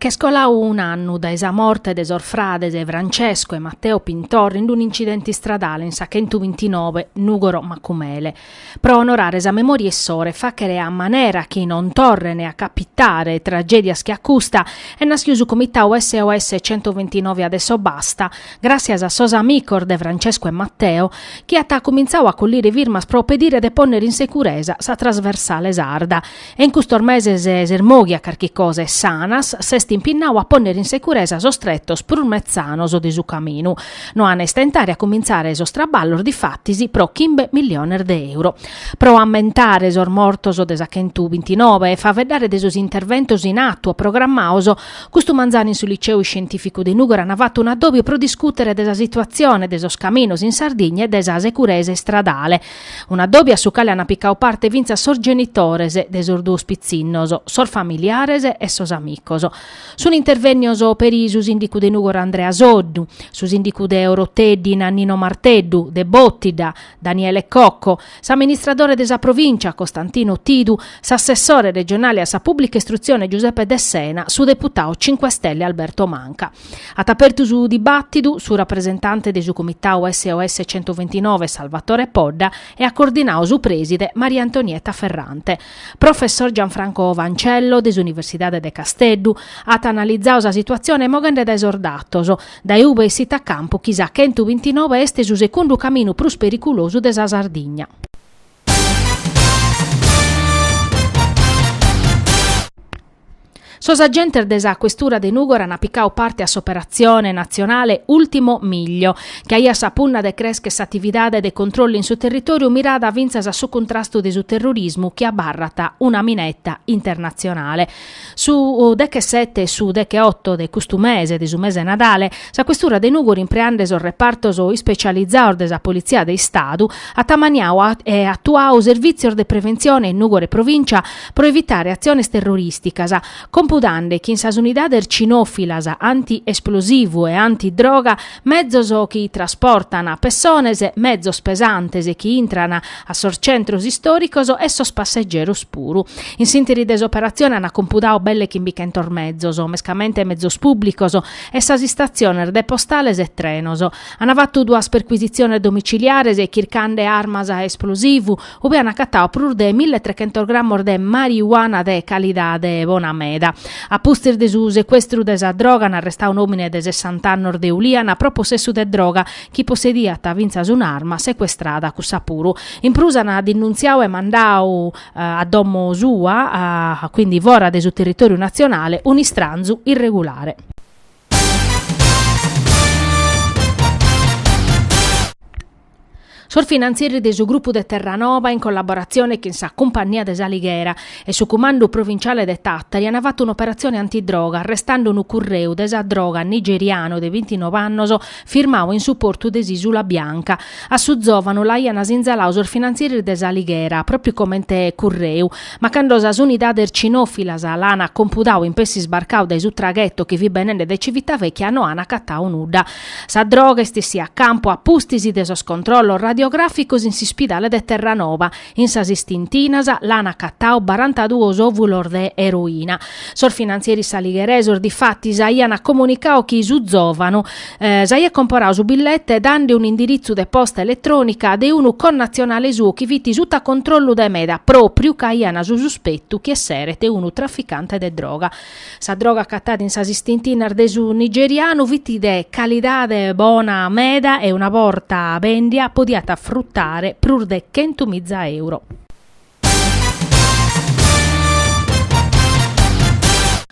Ch'est colau un'annu dae sa morte de sos frades Francesco e Matteo Pintor in un'incidente istradale in sa chentubintinobe Nùgoro-Macumele. Pro onorare sa memòria issoro e fàchere a manera chi non torren a capitare tragèdias che a custa, est nàschiu su Comitau SOS 129 Adesso Basta, gràssias a sos amicos de Francesco e Matteo, chi ant cumintzau a collire firmas pro pedire de pònnere in securesa sa trasversale sarda. E in custos meses s'est mòghia carchi cosa e s'Anas s'est impinnau a pònnere in securesa sos tretos prus metzanos de su caminu. No an a istentare a cumintzare sos traballos difatis pro chimbe milliones de euro. Pro ammentare sos mortos de sa chentubintinobe e faeddare de sos interventos in atu o programmaos, custu manzanu in su Liceu Iscientìficu de Nùgoro an fatu un'addòbiu pro discùtere de sa situatzione de sos caminos in Sardigna e de sa securesa istradale. Un'addòbiu a su cale ant picau parte fintzas sos genitores de sos duos pitzinnos, sos familiares e sos amicos. Sunt intervènnios peri su sìndicu de Nùgoro Andrea Soddu, su sìndicu de Oroteddi Nannino Marteddu, de Bòtidda, Daniele Cocco, s'amministradore de sa Provìncia Costantino Tidu, s'assessore regionale a sa Pùblica Istrutzione Giuseppe Dessena, su deputau Cinque Stelle Alberto Manca. At apertu su dibàtidu su rapresentante de su Comitau SOS 129 Salvatore Podda e at coordinau su preside Maria Antonietta Ferrante. Professor Gianfranco Fancello de s'Universidade de Casteddu at analizau sa situatzione moghende dae sos datos, dae ube essit a campu chi sa chentubintinobe est su segundu caminu prus periculosu de sa Sardigna. Sos agentes de sa Questura de Nùgoro ant picau parte a s'operatzione natzionale Ultimo Miglio, chi aiat sa punna de crèschere s'atividade de controllu in su territòriu mirada fintzas a su cuntrastu de su terrorismu chi abarrat una mineta internatzionale. Su dechesete e su decheoto de custu mese, de su mese Nadale, sa Questura de Nùgoro impreande sos repartos ispecializados de sa Politzia de Istadu at ammaniadu e atuadu servìtzios de preventzione in Nùgoro e provìncia pro evitare atziones terrorìsticas, compudande chin sas unidades cinòfilas anti-esplosivu e anti-droga mezos chi trasportan pessones, mezos pesantes chi intran a sos centros istòricos e sos passegeros puru. In s'ìnteri de s'operatzione an compudadu belle chimbichentos mezos, mescamente mezos pùblicos, e sas istatziones de postales e trenos. An fatu duas perquisitziones domiciliares chircande armas e esplosivu, ube an acatadu prus de milletrechentos grammos de marijuana de calidade bona meda. A pustis de su secuestru de sa droga an arrestadu un'òmine de sessant'annos de Ulìana pro possessu de droga chi possediat fintzas un'arma secuestrada cussa puru. In prus an dinuntziadu e mandadu a domo sua, quindi fora de su territòriu natzionale, un'istranzu irregulare. Sos finantzieris de su grupu de Terranova, in collaboratzione chin sa Cumpannia de S'Alighera e su Cumandu Provinciale de Tàtari, ant fatu un'operatzione antidroga arrestande unu curreu de sa droga nigerianu de bintinove annos firmadu in su portu de s'Ìsula Bianca. A su zòvanu l'aiant sinzaladu sos finantzieris de S'Alighera, pròpiu comente curreu, ma cando sas unidades cinòfilas l'ant compudadu in pessi isbarcadu dae su tragheto chi fit benende dae Civitavecchia no ant acatadu nudda. Sa droga est essia a campu a pustis de sos controllos radiogràficos in s'ispidale de Terranova. In sas istintinas l'ant acatadu barantaduos òvulos de eroina. Sos finantzieris saligheresos difatis aiant comunicadu chi su zòvanu s'aiat comporadu su billete dande un'indiritzu de posta eletrònica de unu connatzionale suo chi fit suta controllu dae meda pròpriu ca aiant su suspetu chi esseret unu traficante de droga. Sa droga acatada in sas istintinas de su nigerianu fit de calidade bona meda e una borta bèndia podiat frutare prus de chentumiza euro.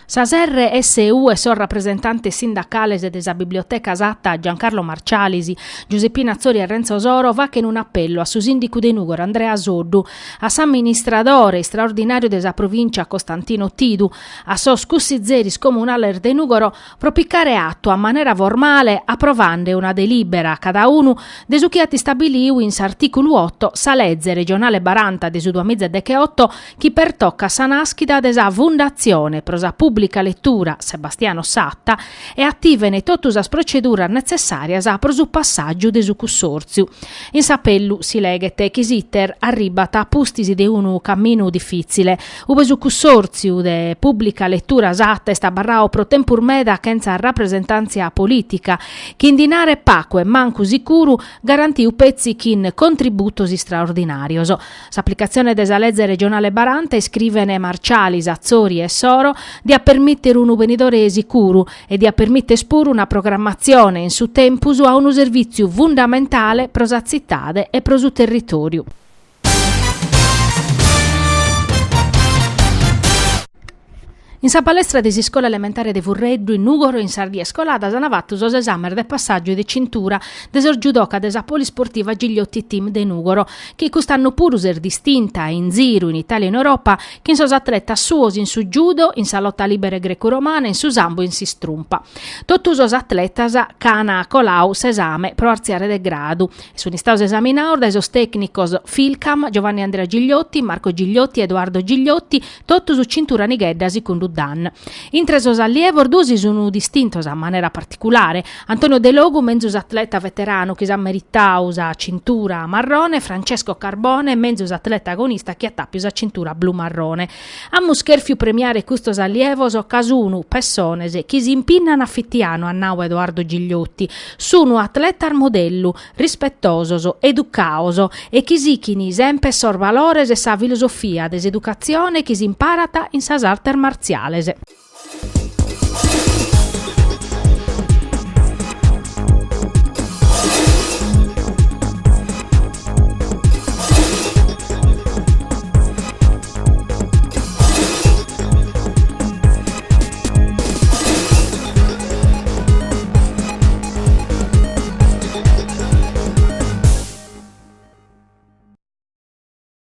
Sas RSU e sos rapresentantes sindacales de sa Biblioteca Satta Giancarlo Marcialis, Giuseppina Atzori e Renzo Soro faghen un'apellu a su sìndicu de Nùgoro Andrea Soddu, a s'amministradore istraordinàriu de sa Provìncia Costantino Tidu, a sos cussizeris comunales de Nùgoro pro picare atu a manera formale aprovande una delìbera cadaunu de su chi at istabiliu in s'artìculu oto sa leze regionale baranta de su duamiza e decheoto chi pertocat sa nàschida de sa Fundatzione pro sa. Pubblica Lettura, Sebastiano Satta, e ativen totu sas proceduras netzessàrias pro su passàgiu de su cussòrtziu. In s'apellu si leghet chi s'iter arribat a pustis de unu caminu difìtzile, ube su cussòrtziu de Pubblica Lettura Satta est abarradu pro tempus meda chentza rapresentàntzia polìtica, chin dinare pacu e mancu sicuru, garantiu petzi chin contributos istraordinàrios. S'aplicatzione de sa leze regionale baranta, iscriven Marcialis, Atzori e Soro, diat permìtere unu benidore sicuru e diat permìtere puru una programmatzione in su tempus a unu servìtziu fundamentale pro sa tzitade e pro su territòriu. In sa palestra de s'iscola elementare de Furreddu, in Nùgoro, in sas dies coladas ant fatu sos esames de passàgiu de cintura de sos judoka de sa Polisportiva Gigliotti Team de Nùgoro, chi cust'annu puru s'est distinta in ziru in Itàlia e in Europa chin sos atletas suos in su judo, in sa lota lìbera grecu-romana, in su sambo e in s'istrumpa. Totu sos atletas ch'ant coladu s'esame pro artziare de gradu Sunt istados esaminados dae sos tècnicos Filcam, Giovanni Andrea Gigliotti, Marco Gigliotti e Edoardo Gigliotti, totus cintura nighedda segundu Dan. Intre sos allievos duos si sunt distintos a manera particulare, Antonio Delogu, menzus atleta veteranu chi s'at meritadu sa cintura marrone, Francesco Carbone, menzus atleta agonista chi at àpiu sa cintura blu-marrone. Amus chèrfiu premiare custos allievos ca sunu pessones chi si impinnana a fitianu, at nau Edoardo Gigliotti. Sunu atletas modellu, rispetosos, educaos e chi sichin semper sos valores e sa filosofia de s'educatzione chi s'imparat in sas artes martziales.